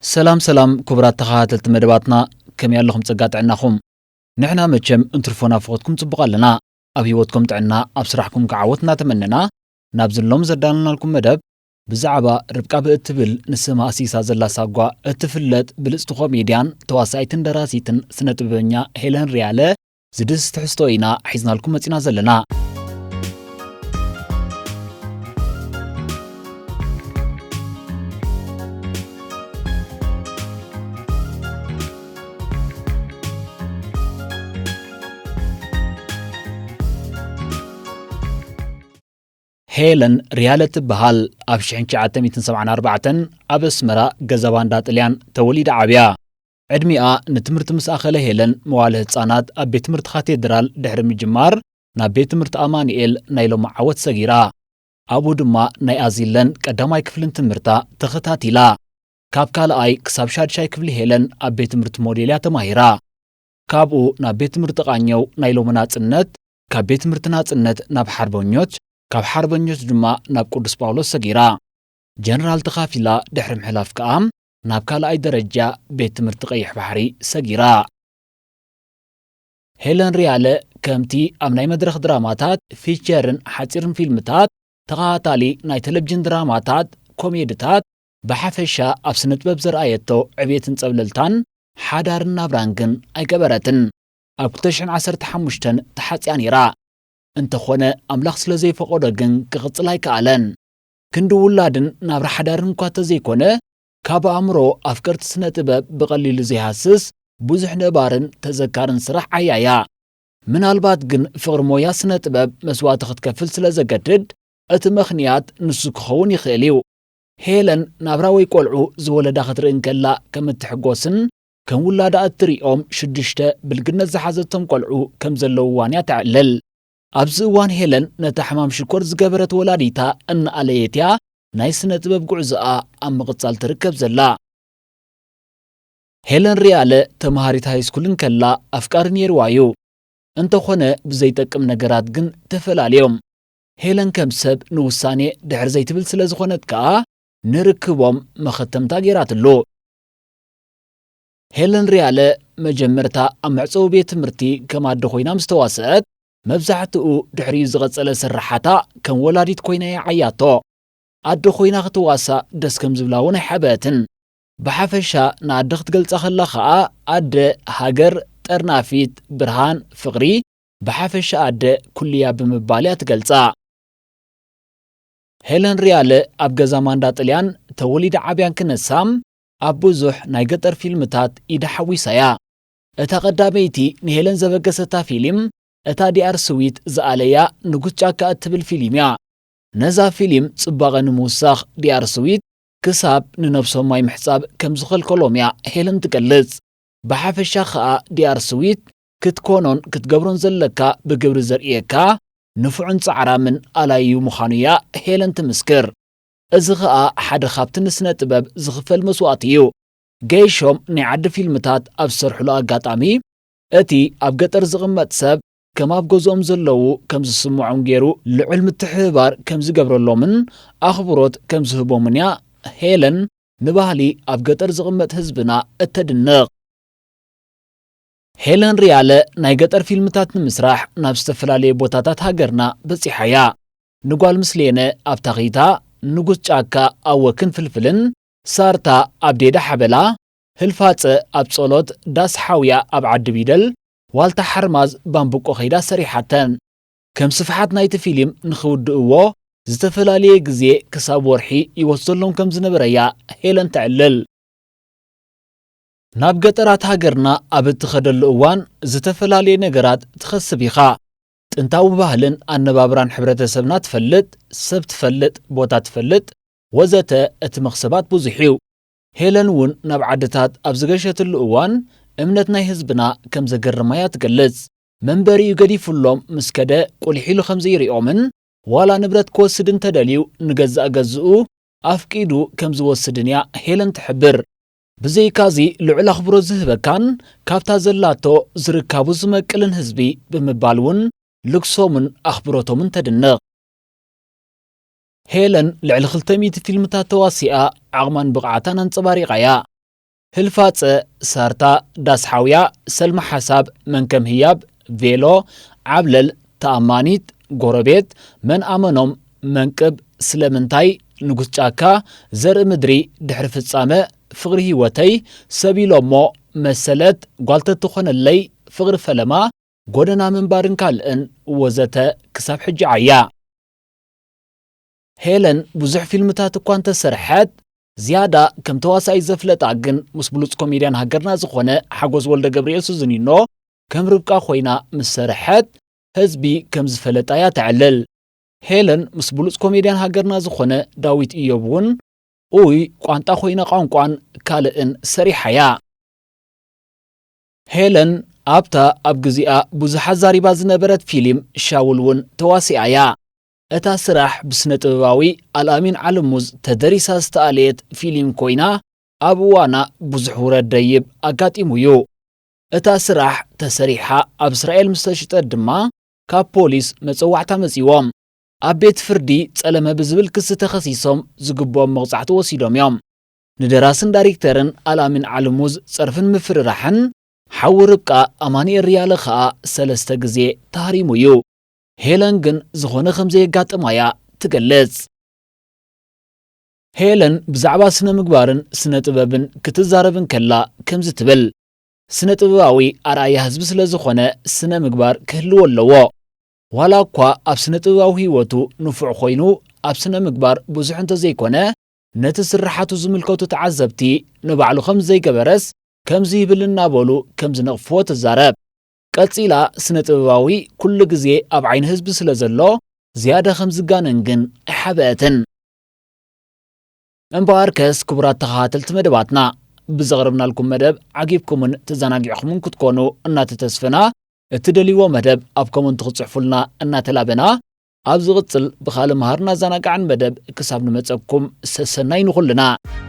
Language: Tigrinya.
ሰላም ሰላም ክቡራት ተኸታተልቲ መደባትና፣ ከመይ ኣለኹም? ጸጋ ጥዕናኹም? ንሕና መቸም እንትርፎ ናፍቖትኩም ጽቡቕ ኣለና። ኣብ ህይወትኩም ጥዕና፣ ኣብ ስራሕኩም ከዓ ዓወት እናተመነና፣ ናብዚ ሎም ዘዳለናልኩም መደብ ብዛዕባ ርብቃ ብእትብል ንስማ ኣሲሳ ዘላ ሳጓ እትፍለጥ ብልጽቲ ኮሜድያን ተዋሳኢትን ደራሲትን ስነ ጥበበኛ ሄለን ሪያለ ዝድህስስ ትሕዝቶ ኢና ሒዝናልኩም መጺና ዘለና። ሄለን ሪያለ ትበሃል። ኣብ ሽሕን ትሽዓተ ሚእትን ሰብዓን ኣርባዕተን ኣብ ኣስመራ ገዛ ባንዳ ጥልያን ተወሊዳ ዓብያ። ዕድሚኣ ንትምህርቲ ምስ ኣኸለ ሄለን መዋለ ህጻናት ኣብ ቤት ትምህርቲ ካቴድራል ድሕሪ ምጅማር ናብ ቤት ትምህርቲ ኣማኑኤል ናይ ሎሚ ዓወት ሰጊራ። ኣብኡ ድማ ናይ ኣዚለን ቀዳማይ ክፍልን ትምህርታ ተኸታቲላ። ካብ ካልኣይ ክሳብ ሻድሻይ ክፍሊ ሄለን ኣብ ቤት ትምህርቲ ሞዴልያ ተማሂራ። ካብኡ ናብ ቤት ትምህርቲ ቃኘው ናይ ሎሚ ናጽነት፣ ካብ ቤት ትምህርቲ ናጽነት ናብ ሓርበኞች፣ ካብ ሓርበኞች ድማ ናብ ቅዱስ ጳውሎስ ሰጊራ። ጀነራል ተኻፊላ ድሕሪ ምሕላፍ ከኣ ናብ ካልኣይ ደረጃ ቤት ትምህርቲ ቀይሕ ባሕሪ ሰጊራ። ሄለን ሪያለ ከምቲ ኣብ ናይ መድረኽ ድራማታት፣ ፊቸርን ሓጺርን ፊልምታት፣ ተኸታታሊ ናይ ቴሌቪዥን ድራማታት፣ ኮሜድታት፣ ብሓፈሻ ኣብ ስነ ጥበብ ዘርኣየቶ ዕብየትን ጸብለልታን፣ ሓዳርን ናብራን ግን ኣይገበረትን። ኣብ ክልተ ሽሕን ዓሰርተ ሓሙሽተን ተሓጽያ ነይራ። እንተኾነ ኣምላኽ ስለ ዘይፈቐዶ ግን ክቕጽል ኣይከኣለን። ክንዲ ውላድን ናብራ ሓዳርን እኳ ተዘይኮነ፣ ካብ ኣእምሮ ኣፍቀርቲ ስነ ጥበብ ብቐሊሉ ዘይሃስስ ብዙሕ ነባርን ተዘካርን ስራሕ ዓያያ። ምናልባት ግን ፍቕሪ ሞያ ስነ ጥበብ መስዋእቲ ክትከፍል ስለ ዘገድድ፣ እቲ ምኽንያት ንሱ ክኸውን ይኽእል እዩ። ሄለን ናብራ ወይ ቆልዑ ዝወለዳ ክትርኢ እንከላ ከም እትሕጎስን ከም ውላዳ እትሪኦም ሽዱሽተ ብልግነት ዝሓዘቶም ቆልዑ ከም ዘለውዋን እያ ተዕልል። ኣብዚ እዋን ሄለን ነታ ሕማም ሽኮር ዝገበረት ወላዲታ እናኣለየት እያ ናይ ስነ ጥበብ ጉዕዞኣ ኣብ ምቕጻል ትርከብ ዘላ። ሄለን ሪያለ ተምሃሪት ሃይስኩል እንከላ ኣፍቃሪ ነይርዋ እዩ። እንተኾነ ብዘይጠቅም ነገራት ግን ተፈላልዮም። ሄለን ከም ሰብ ንውሳኔ ድሕር ዘይትብል ስለ ዝኾነት ከኣ ንርክቦም መኸተምታ ገይራትሉ። ሄለን ሪያለ መጀመርታ ኣብ መዕጸዊ ቤት ትምህርቲ ከም ኣደ ኮይና ምስ ተዋስአት፣ መብዛሕትኡ ድሕሪኡ ዝቐጸለ ስርሓታ ከም ወላዲት ኮይና እያ ዓያቶ። ኣደ ኮይና ክትዋሳእ ደስ ከም ዝብላ እውን ኣይሓበአትን። ብሓፈሻ ንኣደ ክትገልጻ ከላ ከኣ ኣደ፣ ሃገር፣ ጠርናፊት፣ ብርሃን፣ ፍቕሪ፣ ብሓፈሻ ኣደ ኩሉ እያ ብምባል እያ ትገልጻ። ሄለን ሪያለ ኣብ ገዛ ማንዳ ጥልያን ተወሊዳ ዓብያን ክነሳ ኣብ ብዙሕ ናይ ገጠር ፊልምታት ኢዳ ሓዊሳ እያ። እታ ቀዳመይቲ ንሄለን ዘበገሰታ ፊልም እታ ዲኣር ስዊት ዝኣለያ ንጉስ ጫካ እትብል ፊልም እያ። ነዛ ፊልም ጽባቐ ንምውሳኽ ዲኣር ስዊት ክሳብ ንነብሶም ማይ ምሕጻብ ከም ዝኸልከሎም እያ ሄለን ትገልጽ። ብሓፈሻ ኸኣ ዲኣር ስዊት ክትኮኖን ክትገብሮን ዘለካ ብግብሪ ዘርእየካ ንፉዕን ጻዕራምን ኣላዩ ምዃኑ እያ ሄለን ትምስክር። እዚ ኸኣ ሓደ ካብቲ ንስነ ጥበብ ዝኽፈል መስዋእቲ እዩ። ገይሾም ናይ ዓዲ ፊልምታት ኣብ ዝሰርሕሉ ኣጋጣሚ፣ እቲ ኣብ ገጠር ዝቕመጥ ሰብ ከም ኣብ ገዝኦም ዘለዉ ከም ዝስምዖም ገይሩ ልዑል ምትሕብባር ከም ዝገብረሎምን ኣኽብሮት ከም ዝህቦምን እያ ሄለን ንባህሊ ኣብ ገጠር ዝቕመጥ ህዝብና እተድንቕ። ሄለን ሪያለ ናይ ገጠር ፊልምታት ንምስራሕ ናብ ዝተፈላለየ ቦታታት ሃገርና በጺሓ እያ። ንጓል ምስሌነ ኣብ ታኺታ፣ ንጉስ ጫካ ኣብ ወክን ፍልፍልን፣ ሳርታ ኣብ ዴዳ ሓበላ፣ ህልፋጸ ኣብ ጸሎት፣ ዳስ ሓውያ ኣብ ዓዲ ቢደል፣ ዋልታ ሓርማዝ ባምብቆ ከይዳ ሰሪሓተን። ከም ስፍሓት ናይቲ ፊልም ንኽውድእዎ ዝተፈላለየ ግዜ ክሳብ ወርሒ ይወስደሎም ከም ዝነበረ እያ ሄለን ተዕልል። ናብ ገጠራት ሃገርና ኣብ እትኸደሉ እዋን ዝተፈላለየ ነገራት ትኸስብ ኢኻ። ጥንታዊ ባህልን ኣነባብራን ሕብረተሰብና ትፈልጥ፣ ሰብ ትፈልጥ፣ ቦታ ትፈልጥ፣ ወዘተ እቲ መኽሰባት ብዙሕ እዩ። ሄለን እውን ናብ ዓድታት ኣብ ዝገሸትሉ እዋን እምነት ናይ ህዝብና ከም ዘገርማ እያ ትገልጽ። መንበሪኡ ገዲፉሎም ምስ ከደ ቁሊሕ ኢሉ ከም ዘይሪኦምን ዋላ ንብረት ክወስድ እንተደልዩ ንገዛእ ገዝኡ ኣፍቂዱ ከም ዝወስድን እያ ሄለን ትሕብር። ብዘይካዚ ልዑል ኣኽብሮት ዝህበካን ካብታ ዘላቶ ዝርካቡ ዝመቅልን ህዝቢ ብምባል እውን ልግሶምን ኣኽብሮቶምን ተድንቕ። ሄለን ልዕሊ ክልተ ሚእቲ ፊልምታት ተዋሲኣ ዓቕማን ብቕዓታን ኣንጸባሪቓ እያ። ህልፋጸ፣ ሳርታ፣ ዳስ ሓውያ፣ ሰልሚ ሓሳብ፣ መንከም ህያብ፣ ቬሎ፣ ዓብለል፣ ተኣማኒት፣ ጎረቤት፣ መን ኣመኖም፣ መንቅብ፣ ስለምንታይ፣ ንጉስ ጫካ፣ ዘርኢ ምድሪ፣ ድሕሪ ፍጻመ፣ ፍቕሪ ህይወተይ፣ ሰብ ኢሎሞ፣ መሰለት፣ ጓል ተትኾነለይ፣ ፍቕሪ ፈለማ፣ ጎደና ምንባርን ካልእን ወዘተ ክሳብ ሕጂ ዓያ። ሄለን ብዙሕ ፊልምታት እኳ እንተሰርሐት፣ ዝያዳ ከም ተዋሳኢት ዘፍለጣ ግን ምስ ብሉጽ ኮሜድያን ሃገርና ዝኾነ ሓጎስ ወልደ ገብርኤል ሱዝኒኖ ከም ርብቃ ኮይና ምስ ሰርሐት፣ ህዝቢ ከም ዝፈለጣ እያ ተዕልል። ሄለን ምስ ብሉጽ ኮሜድያን ሃገርና ዝኾነ ዳዊት ኢዮብ እውን ኡይ ቋንጣ ኮይና ቋንቋን ካልእን ሰሪሓ እያ። ሄለን ኣብታ ኣብ ግዜኣ ብዙሓት ዛሪባ ዝነበረት ፊልም ሻውል እውን ተዋሲኣ እያ። እታ ስራሕ ብስነ ጥበባዊ ኣልኣሚን ዓለሙዝ ተደሪሳ ዝተኣለየት ፊልም ኮይና፣ ኣብ እዋና ብዙሕ ውረድ ደይብ ኣጋጢሙ እዩ። እታ ስራሕ ተሰሪሓ ኣብ እስራኤል ምስ ተሽጠት ድማ፣ ካብ ፖሊስ መጸዋዕታ መጺዎም። ኣብ ቤት ፍርዲ ጸለመ ብዝብል ክሲ ተኸሲሶም ዝግብኦም መቕጻዕቲ ወሲዶም እዮም። ንደራስን ዳይሬክተርን ኣልኣሚን ዓለሙዝ ጸርፍን ምፍርራሕን፣ ሓዊ ርብቃ ኣማኑኤል ሪያለ ከኣ ሰለስተ ግዜ ተሃሪሙ እዩ። ሄለን ግን ዝኾነ ከም ዘየጋጠማ እያ ትገልጽ። ሄለን ብዛዕባ ስነ ምግባርን ስነ ጥበብን ክትዛረብ እንከላ ከምዚ ትብል፣ ስነ ጥበባዊ ኣርኣያ ህዝቢ ስለ ዝኾነ ስነ ምግባር ክህልዎ ኣለዎ። ዋላ እኳ ኣብ ስነ ጥበባዊ ህይወቱ ንፉዕ ኮይኑ ኣብ ስነ ምግባር ብዙሕ እንተዘይኮነ፣ ነቲ ስርሓቱ ዝምልከቱ ተዓዘብቲ ንባዕሉ ከም ዘይገበረስ ከምዚ ይብል እናበሉ ከም ዝነቕፍዎ ትዛረብ። ቀጺላ ስነ ጥበባዊ ኩሉ ግዜ ኣብ ዓይኒ ህዝቢ ስለ ዘሎ ዝያዳ ከም ዝጋነን ግን ኣይሓበአትን። እምበኣርከስ ክቡራት ተኸታተልቲ መደባትና፣ ብዘቕረብናልኩም መደብ ዓጊብኩምን ተዘናጊዕኩምን ክትኮኑ እናተተስፈና፣ እትደልይዎ መደብ ኣብ ኮመንት ክጽሕፉልና እናተላበና፣ ኣብ ዝቕጽል ብኻልእ መሃርን ኣዘናጋዕን መደብ ክሳብ ንመጸኩም ሰሰናይ ንኹልና።